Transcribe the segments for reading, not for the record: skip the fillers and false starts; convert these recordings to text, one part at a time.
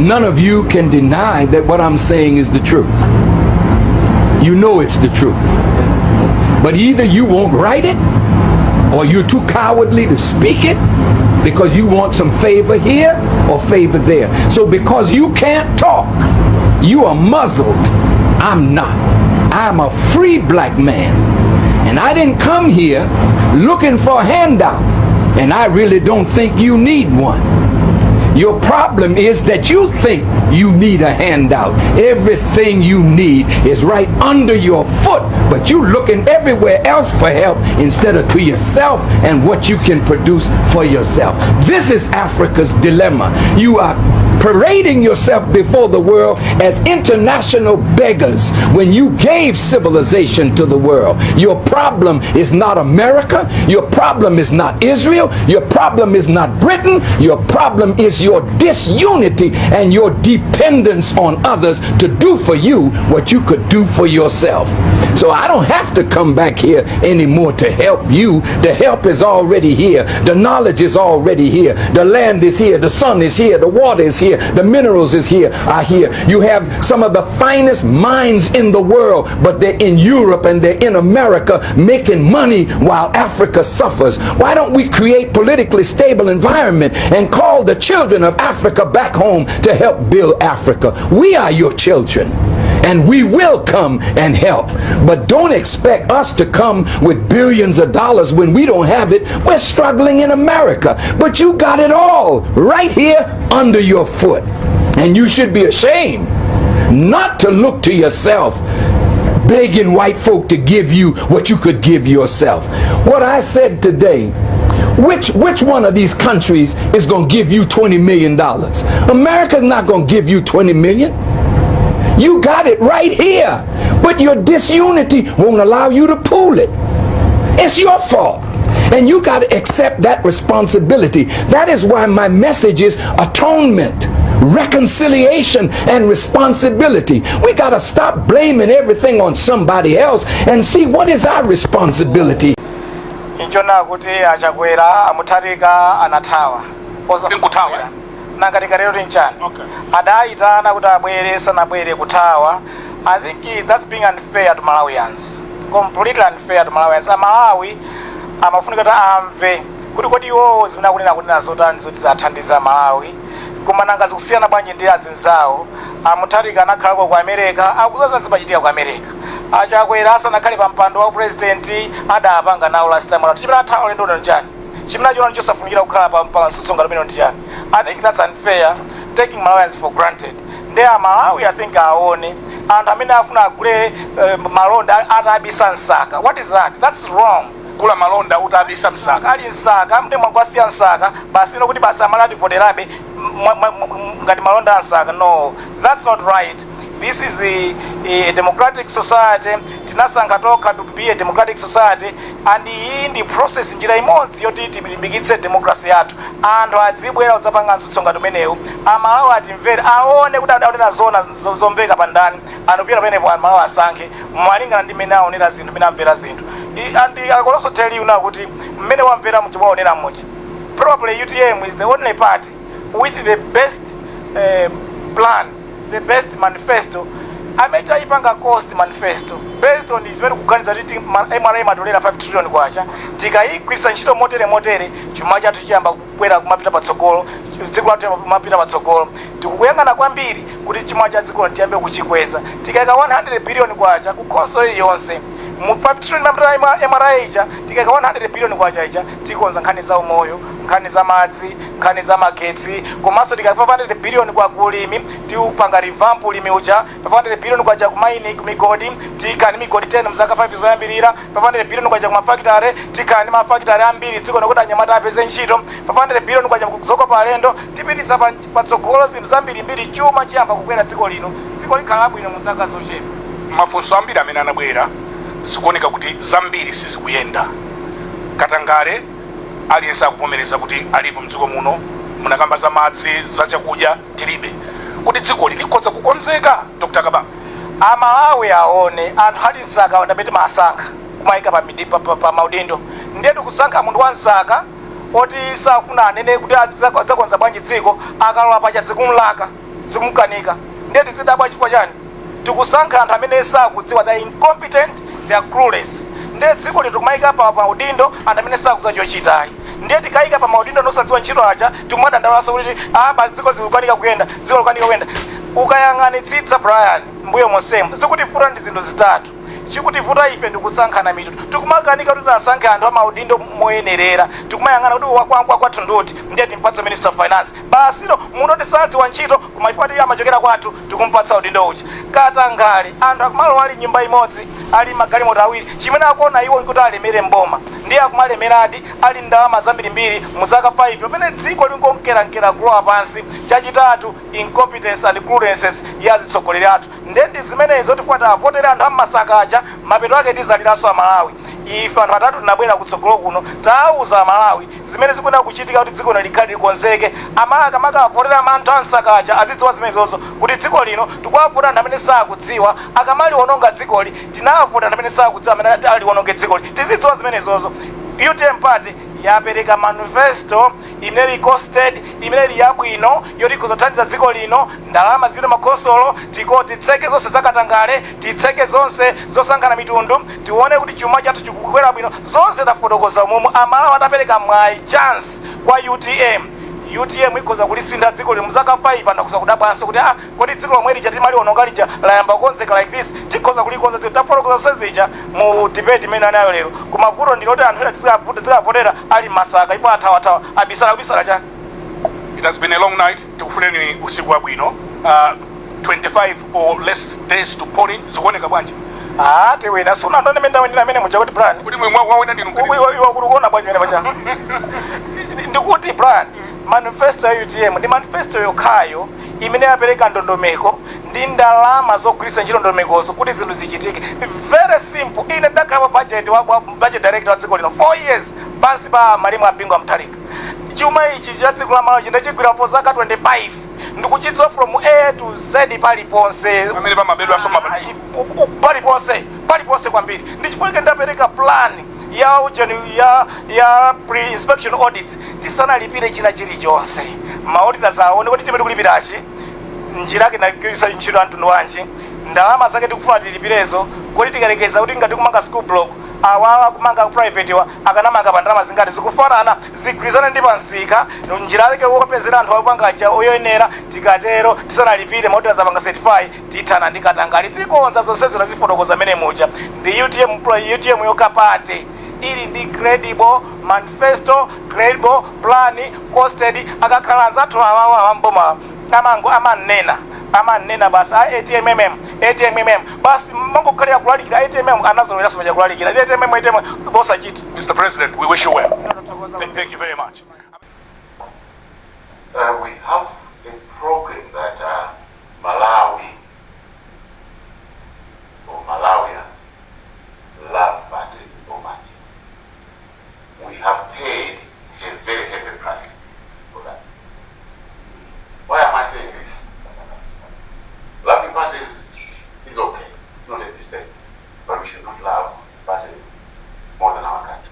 None of you can deny that what I'm saying is the truth. You know it's the truth. But either you won't write it, or you're too cowardly to speak it because you want some favor here or favor there. So because you can't talk, you are muzzled. I'm not. I'm a free black man. And I didn't come here looking for a handout. And I really don't think you need one. Your problem is that you think you need a handout. Everything you need is right under your foot, but you looking everywhere else for help instead of to yourself and what you can produce for yourself. This is Africa's dilemma. You are parading yourself before the world as international beggars when you gave civilization to the world. Your problem is not America. Your problem is not Israel. Your problem is not Britain. Your problem is your disunity and your dependence on others to do for you what you could do for yourself. So I don't have to come back here anymore to help you. The help is already here. The knowledge is already here. The land is here. The sun is here. The water is here. The minerals is here, are here. You have some of the finest minds in the world, but they're in Europe and they're in America making money while Africa suffers. Why don't we create politically stable environment and call the children of Africa back home to help build Africa? We are your children, and we will come and help. But don't expect us to come with billions of dollars when we don't have it. We're struggling in America. But you got it all right here under your foot. And you should be ashamed not to look to yourself, begging white folk to give you what you could give yourself. What I said today, which one of these countries is going to give you $20 million? America's not going to give you 20 million. You got it right here. But your disunity won't allow you to pool it. It's your fault. And you got to accept that responsibility. That is why my message is atonement, reconciliation, and responsibility. We got to stop blaming everything on somebody else and see what is our responsibility. Nchona kuti aChakwera, aMutharika anathawa. Nkuthawa, eh? Nanga tikalero tinchani? Adayitana kuti abwere, sanabwere, kuthawa. I think that's being unfair to Malawians, completely unfair to Malawians. Amalawi amafunika kuti amve kuti kodi iwowo zimene akunena kuti nazotani zoti zathandiza Malawi, koma nanga zikusiyana bwanji ndi azinzawo? AMutharika anakhalako ku America, akuzaza zimachitika ku America. AChakwera asanakhale pa mpando wa president adapanga nawo last time around. Chimene athawa ulendo uno njani? Chimene achiona chosafunikira kukhala pa msonkhano umene ndi chani? I think that's unfair, taking Malawians for granted. Ndi Amalawi, I think aone anthu amene afuna agule malonda atabisa msaka. What is that? That's wrong. Kula malonda utabisa msaka. Ali msaka, mte mwagwasiya msaka basi, ino kuti basi amala ativoterabe ngati malonda a msaka. No, that's not right. This is a democratic society. Tinasankha tokha to be a democratic society, and iyi ndi process, njira imodzi yoti tilimbikitse democracy yathu. Anthu adzibwera kudzapanga mtsutso ngati umenewu, Amalawi atimvere, aone kuti adaonera zona zomveka pandani. Anthu pita pamenepo, Amalawi asankhe malingana ndi mmene aonera zinthu, mmene amvera zinthu. And I can also tell you now kuti mmene wamvera muchi, waonera muchi, probably UTM is the only party with the best plan, the best manifesto amene tayipanga cost manifesto based on zimene kuganiza kuti MRA imatolera 5 trillion kwacha, tikayigwiritsa ntchito motere motere, chuma chathu chiyamba kukwera, kumapita patsogolo, dziko lathu kumapita patsogolo. Tikukuyang'ana kwambiri kuti chuma cha dziko tiyambe kuchikweza. Tikayika 100 billion kwacha ku khonsolo iliyonse mu 5 trillion MRA ija, tikayika 100 billion kwacha ija, tikonza nkhani za umoyo, nkhani za madzi, nkhani za magetsi. Komanso tikayika 500 billion kwa kulimi, tiupanga revamp ulimi uja. 500 billion kwacha ku mining, ku migodi, tikhala ndi migodi 10 mzaka 5 zoyambirira. 500 billion kwacha ku mafakitare, tikhala ndi mafakitare ambiri dziko nokuti anyamata apeze ntchito. 500 billion kwacha kuzokopa alendo, tipititsa patsogolo zinthu zambirimbiri. Chuma chiyamba kukwera dziko lino, dziko likhala labwino mu zaka zochepa. Mafunso ambiri amene anabwera, zikuoneka kuti zambiri sizikuyenda. Katangale aliyense akuvomereza kuti alipo mdziko muno. Munakamba za madzi, za chakudya tilibe, kuti dzikoli likhoza kukonzeka, Dr Kabambe? Amalawi aone anthu ali msaka ndamene timasankha kumayika pa maudindo. Ndiye tikusankha munthu wa msaka oti safuna anene kuti adzakonza bwanji dziko. Akalola pacha, zikumlaka, Zikumkanika. Ndiye tizidabwa chifukwa chani? Tikusankha anthu amene sakudziwa. They are incompetent, they are clueless. Ndiye dziko lino tikumayika pa maudindo anthu amene sakudziwa chochitayi. Ndiye tikayika pa maudindo osadziwa ntchito aja, tikumadandaulaso kuti, "Ah, basi, dziko zikukanika kuyenda, dziko likukanika kuyenda." Ukayang'anitsitsa, Brian, mbuyo monsemo zikutivuta ndi zinthu zitatu. Chikutivuta ife ndikusankhana mitundu. Tikumakanika kuti tisankhe anthu amaudindo moyenerera. Tikumayang'ana kuti wakwangwa kwathu nduti, ndiye timpatse Minister of Finance basilo. Munthu tisadziwa ntchito, koma chifukwa tili amachokera kwathu, tikumpatsa udindo uja. Katangale, anthu akumalowa ali nyumba imodzi, ali magalimoto awiri. Chimene akuona iwo nkuti alemere mboma, ndiye akumalemeradi, ali ndalama zambirimbiri mu zaka 5, pamene dziko lingonkerankera kulowa pansi. Chachitatu, incompetence and cluelessness ya atsogoleri athu. Ndiye ndi zimenezo tifuna tavotere anthu ammasaka aja, mapeto ake tizaliranso Amalawi. Ife anthu atatu tinabwera kutsogolo kuno, tawuza Amalawi zimene zikuyenera kuchitika kuti dziko lino likhale likonzeke. Amalawi akamakavotera anthu amsaka aja, azidziwa zimenezozo kuti dziko lino tikuwavota anthu amene sakudziwa. Akamliwononga dzikoli, tinawavota anthu amene sakudziwa amene aliwononge dzikoli. Tizidziwa zimenezozo. UTM Party yapereka manifesto imene ili costed, imene ili yabwino, yoti ikuzothandiza dziko lino. Ndalama zipite makhonsolo, tiko titseke zonse zakatangale, titseke zonse zosankhana mitundu, tione kuti chuma chathu chikukwera bwino. Zonse tafotokoza momwe. Amalawi atapereka mwayi, chance kwa UTM, UTM ikhoza kulisintha dziko lino muzaka 5. Anthu akhoza kudabwanso kuti, "Ah, kodi dziko lomwe lija timaliononga lija layamba kukonzeka like this?" Tikhoza kulikonza dziko. Tafotokoza zonse zija mu debate imene anayo lero. Koma vuto ndiloti anthu ena tizikavotera ali m'masaka, ipo athawathawa, abisala. Kubisala chani? It has been a long night. Tikufuneni usiku wabwino. 25 or less days to polling, zikuoneka bwanji? Ah, tiwina. Sunandone mene ndawinira amene muja kuti, Brian, Kuti mwe mwawina ndinu? Iwe kuona bwanji mene pacha? Ndikuti, Brian, manifesto ya UTM ndi manifesto yokhayo imene yapereka ndondomeko ndi ndalama zogwiritsa ntchito ndondomekozo kuti zinthu zichitike. Very simple. Ine ndakhala budget wa budget director wa dziko lino 4 years pansi pa malemu a Bingu Mutharika. Chuma ichi cha dziko la Malawi ndachigwirapo zaka 25, ndikuchidziwa from A to Z, paliponse. Pamene pamabedwanso mapa. Paliponse, paliponse kwambiri. Ndichifukwa ndapereka plan ya ujeni ya pre-inspection audits tisanalipire china chilichonse. Ma auditors aone kuti timene tikulipirachi, njira yake nagwiritsa ntchito anthu wanji, ndalama zake tikufuna tilipirezo, kuti tikalekeza kuti ngati kumanga school block, awawa kumanga private wa akanamanga pa ndalama zingati, zikufanana, zigwirizane ndi pansika, njira yake wopezera anthu akupanga cha oyenera. Tikatero, tisanalipire, ma auditors apanga certify, tithana ndi katangale, tikonza zonse zino. Zifotokoza amene muja. Ndi UTM, UTM yokha party ili ndi credible manifesto, credible plan, costed. Akakhala anzathu awawa awamboma, amango amanena, amanena basi, a ATMM, ATMM basi, mangokhalira kulalikira ATMM. Anazoloweranso paja kulalikira ATMM, ATM, bosachita. Mr President, we wish you well. Thank you very much. We have a problem that Malawi or Malawians love party or money. We have paid a very heavy price for that. Why am I saying this? Loving parties is okay. It's not a mistake. But we should not love parties more than our country.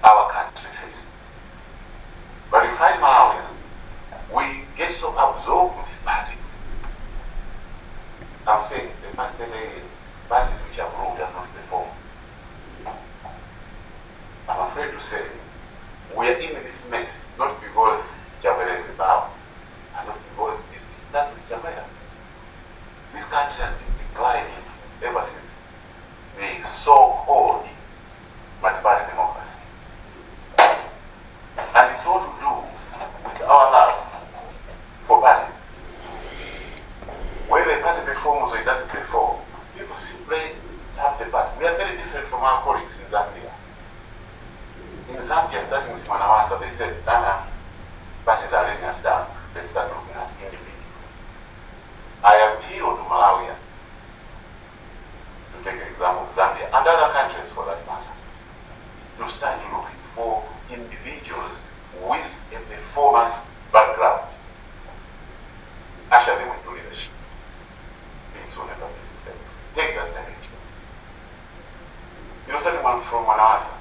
Our country first. But you find Malawians, we get so absorbed with parties. I'm saying the past 30 years, parties which have ruled have not performed. I'm afraid to say we are in this mess not because Chakwera is in power, and not because it's not with Chakwera. This country has been declining ever since the so-called multi-party democracy. And it's all to do with our love for parties. Whether a party performs or it doesn't perform, people simply have the party. We are very different from our colleagues in Zambia. In Zambia, starting with Mwanawasa, they said, "Nana, parties are letting us down. Let's start looking at individuals." I appeal to Malawians to take the example of Zambia and other countries for that matter, to start looking for individuals with a performance background. Usher them into leadership. Things will never be the same. Take that direction. Starting one from Mwanawasa,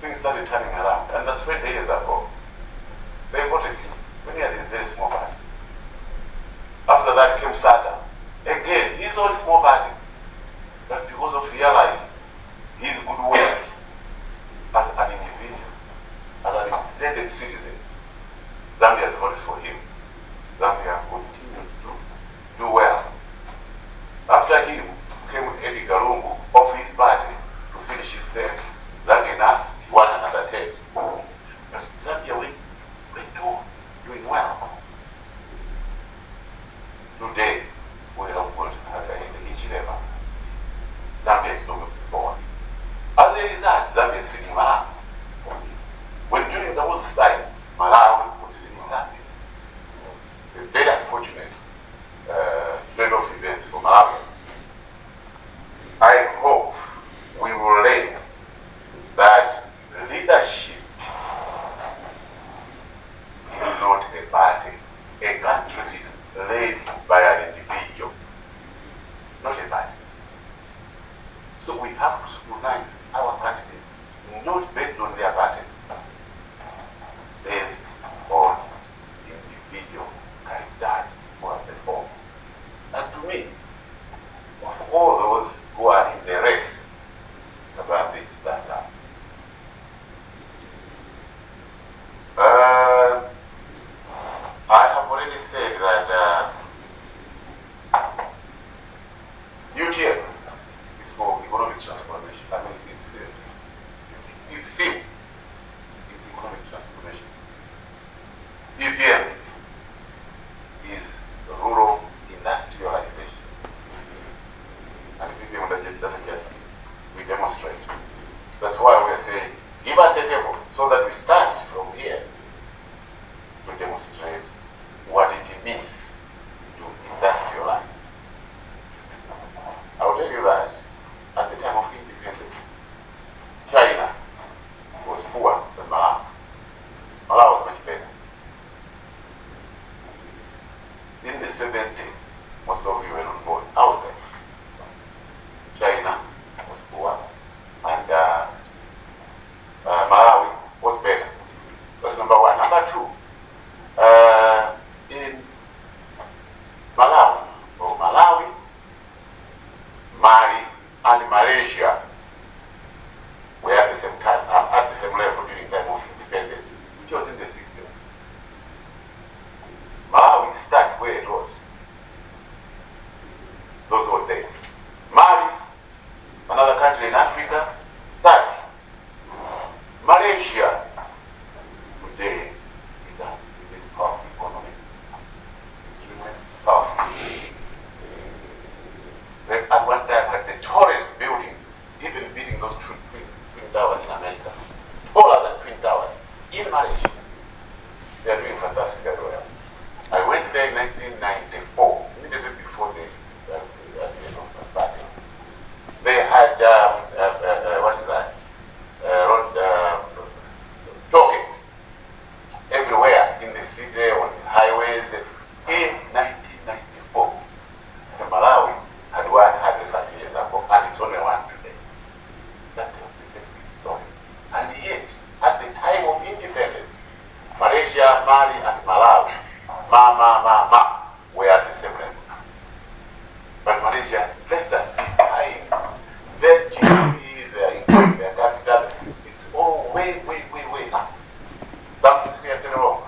things started turning around, and that's 20 years ago. They voted him when he had a very small party. After that came Sata. Again, his own small party. But because of realized his good work as an individual, as an independent citizen, Zambia has voted for him. Zambia continued to do well. After him came Edgar Lungu of his party to finish his term. Long enough, he won another term. But Zambia went on doing well. Today, we have got Hakainde Hichilema. Zambia is still moving forward. As a result, Zambia is feeding Malawi. When during those time, Malawi was feeding Zambia. A very unfortunate trend of events for Malawians. I hope we will learn that leadership is not a party. A country is led by an individual, not a party. So we have to scrutinize our candidates, not based on their parties, based on individual characters who have performed. And to me, of all those who are in the race, Kabambe stands out. I have already said that UTM is for economic transformation. I mean, its theme is economic transformation. UPM is rural industrialization. And UPM doesn't just speak, we demonstrate. That's why we are saying, give us a table so that we start from here to demonstrate what it means to industrialize. I will tell you that at the time of independence, China was poorer than Malawi. Malawi was much better. In the 70s, most of you were on board. I was there. China was poor, and Malawi was better. That's number one. Number two, in Malawi, or Malawi, Mali, and Malaysia were at the same time, at the same level during time of independence, which was in the 60s. Malawi stuck where it was. Those were days. Mali, another country in Africa, stuck. Malaysia today is a very powerful economy. Extremely powerful. They at one time had the tallest buildings, even beating those twin towers in America. Taller than twin towers in Malaysia. They are doing fantastically well. I went there in 1994, immediately before the end of the party. They had, what is that? Road, toll gates everywhere in the city, on the highways. In 1994, the Malawi had one 130 years ago, and it's only one today. That tells the big story. And yet, at the time of independence, Malaysia, Mali, and Malawi, Ma, Ma, Ma, Ma, were at the same level. But Malaysia left us behind. Their GDP, their income, their capital, it's all way, way, way, way up. Something seriously wrong.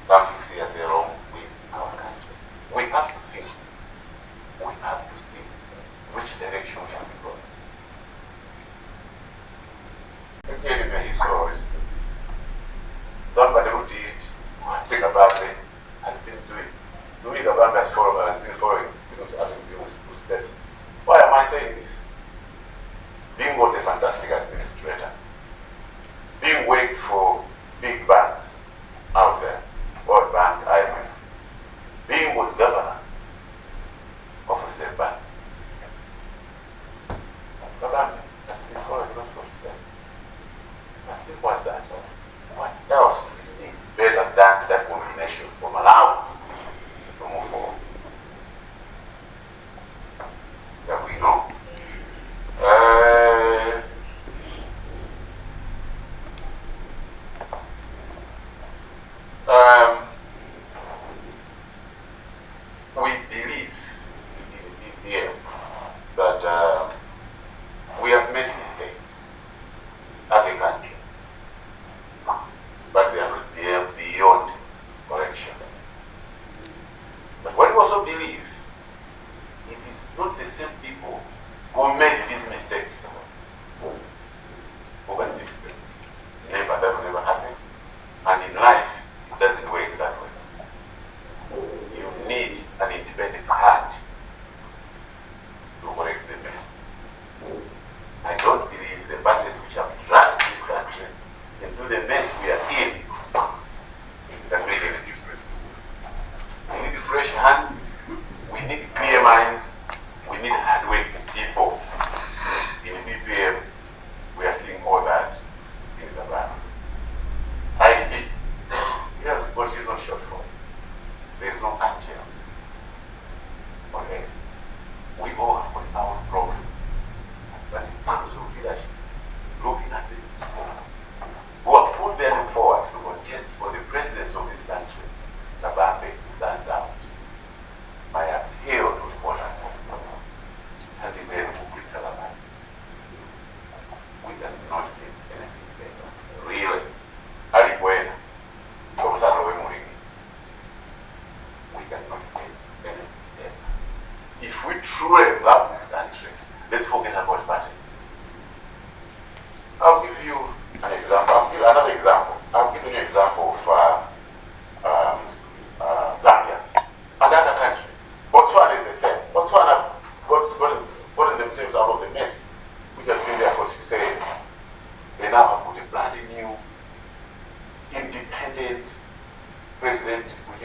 Something seriously wrong with our country. We have to think. We have to see which direction we have to go. Again, may his soul rest in peace. Somebody who did what Kabambe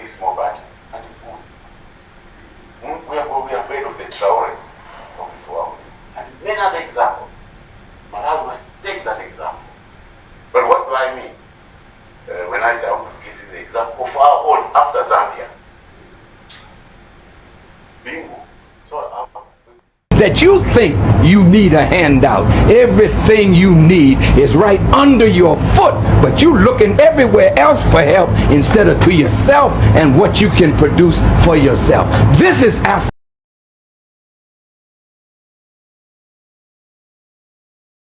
This small party. And it's good. We are afraid of the Traores of this world. And many other examples. Malawi must take that example. But what do I mean? When I say I want to give you the example of our own after Zambia. Bingu. So That you think you need a handout. Everything you need is right under your foot, but you looking everywhere else for help instead of to yourself and what you can produce for yourself. This is Africa.